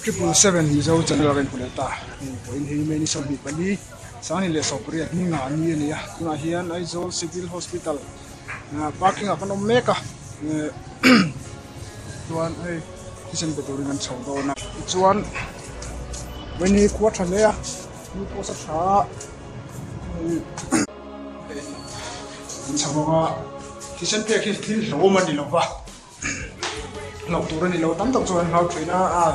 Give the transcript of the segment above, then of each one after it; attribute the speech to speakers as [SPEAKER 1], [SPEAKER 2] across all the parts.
[SPEAKER 1] 777 Mizo channel a rawn hmu leh ta. Hei vawiin hi May ni 24 2018 ni nga ni a ni a, tunah hian Aizawl Civil Hospital parking ah kan awm mek a chuan hei thisen pe turin kan chho dawn a tichuan vawiin hi khua tha hle a ni pawh sa tha a an chho bawk a thisen pek hi thil hlauhawm a ni lo va. Hlauh tur a ni lo tam tak chuan an hlau thin a a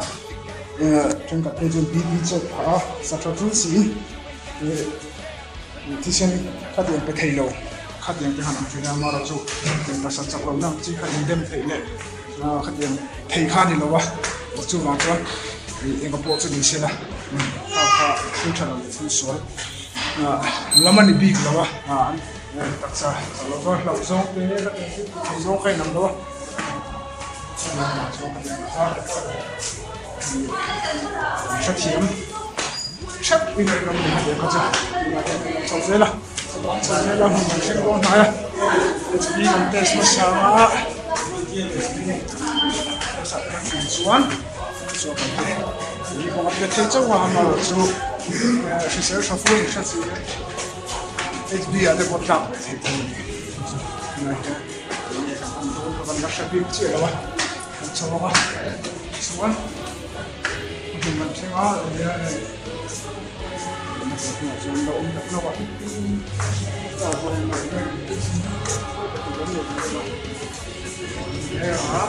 [SPEAKER 1] thenkhat phei chuan BP check phah a sa tha tul si ih thisen khatiang pe thei lo khatiang te han awm thin a amaherawh chu eng taksa chak lohna ang chi kha indem theih leh khatiang thei kha a ni lo a chuvang chuan ih eng pawh chu ni se la kha kha thil tha lo leh thil sual lam a ni bik lo a. Taksa a lo va hlauh zawng te ka ti thei zawng kha inang lo a chuvang chuan ka ti a hrethiam theuh in a ram ni hetiang kha chu tunah hian kan chho zel a chho zel a hmun kan thleng dawn hnai a hb kan test hmasa a hb test ah kan tlin chuan chuan kan ti ni kawng a pe thei chauh a amaherawhchu hrisel tha fu in hre si HB ah te pawh tlak ve theih tur a ni. Tunah hian enge kan han dawn kha kan la hre bik chiah lo a, kan chho ang a, chuan a hmun kan thleng a nia hei tunah chuan la awm tak lo a, car pawh hian a a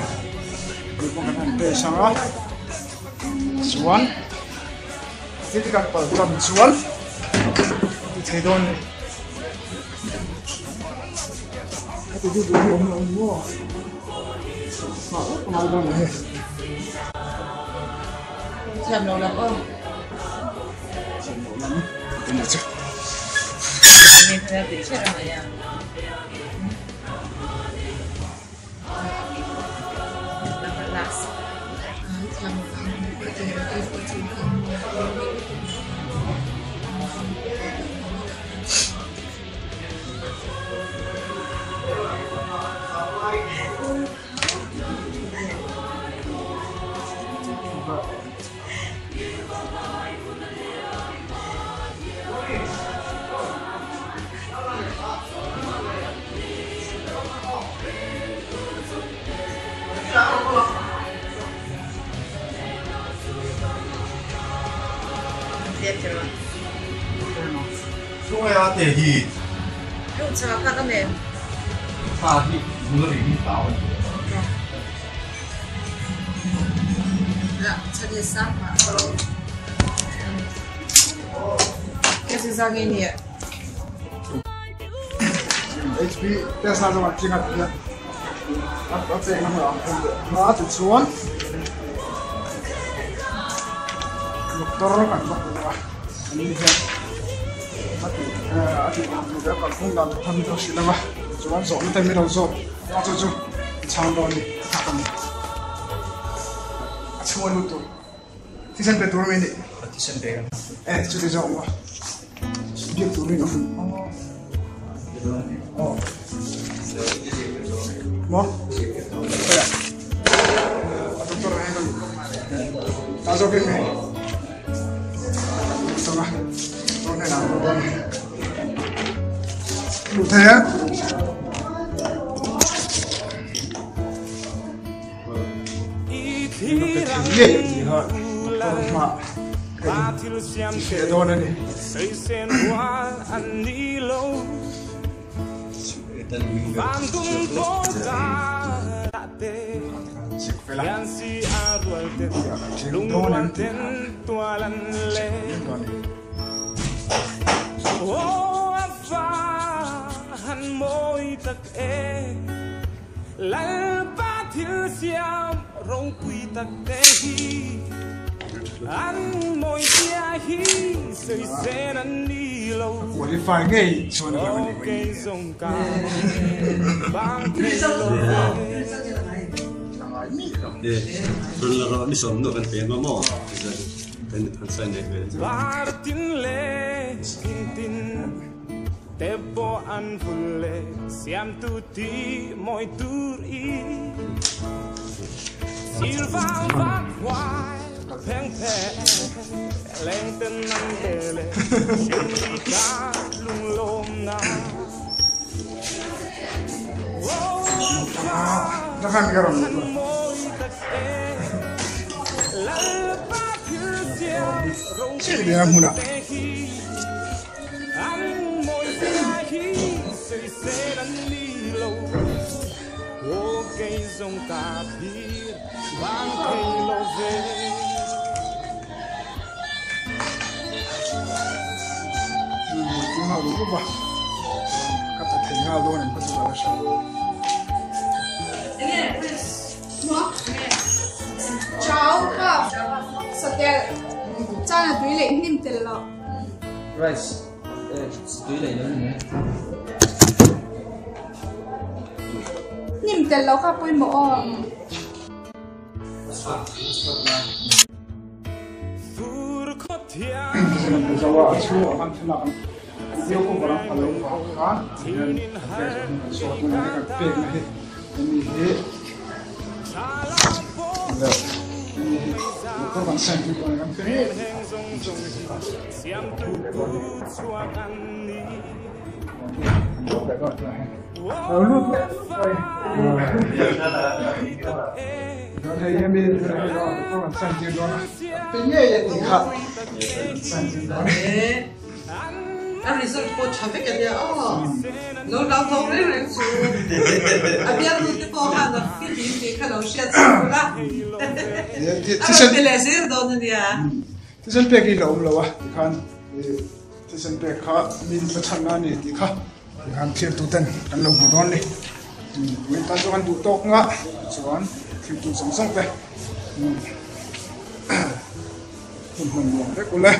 [SPEAKER 1] hei pawh kan han test ang a chuan. Thil kan pal tam chuan ti thei dawn ni. A ti duh duh hi awm lo ni maw? Nghah vek ngai dawn ni hei.
[SPEAKER 2] Thiam lo lam aw.
[SPEAKER 1] Thiam lo lam ti ni chu.
[SPEAKER 2] Ni hmel ti chiah a mai a.
[SPEAKER 1] HP test na chuan tling a ti a a cheng na hmun ah an phum leh a tichuan doctor kan va hmu a an ni hian a tih a tih dan tur leh a kalphung dan tur kha min lo hrilh ang a tichuan zawhna te min lo zawt a chu chu chhang dawn a ni a chhung a lut tur. Thisen pe tur a mi nih?
[SPEAKER 3] Thisen pe kan
[SPEAKER 1] Eh, chuti zawk maw? Biak tur in awm. Oh. Maw? Kaya. A doctor ai kan. Ta zawk in me. Tama. Doctor ne na. Lu thei a? Ka thei ngei a tih kha doctor hmaah ka in hreh dawn a ni. Chik fel a, tling dawn em tih kha chik fel dawn a ni.
[SPEAKER 4] Lalpa thil siam ropui tak te hi an mawi zia hi sawi sen an ni lo.
[SPEAKER 1] A qualify ngei chuan a lo ni mai
[SPEAKER 4] Kei zawng ka bang thei lo ve.
[SPEAKER 1] A ngai mi lo.
[SPEAKER 5] Run la rawh ni sawm nu kan pe ma maw kan an sign leh ve.
[SPEAKER 4] Par tin leh thing tin. Te pawh an vul le siamtu ti mawi tur i sir vang vak huai.
[SPEAKER 1] kal. Takhan ka rawn lut chiah leh a hmunah. Ka pe thei nghal dawn em ka chu ka la hre lo.
[SPEAKER 3] Chau ka satel chan a tui leh hnim tel lo.
[SPEAKER 6] Rice tui leh lo ni.
[SPEAKER 3] Hnim tel lo kha pawimawh aw. A result pawh tha vek a nia aw. Lo hlau tho reng reng chu. A bialnu te pawh khan a fihlim tih kha lo hriat chhuak ula. A rawn pe leh zel dawn a nia.
[SPEAKER 1] Thisen pek hi la awm lo a tikhan thisen pek kha min la chhan na a ni tih kha tikhan thirtu ten kan lo hmu dawn ni. Min tan chuan kan duh tawk nga chuan thirtu zawng zawng te hun hman nuam vek ule.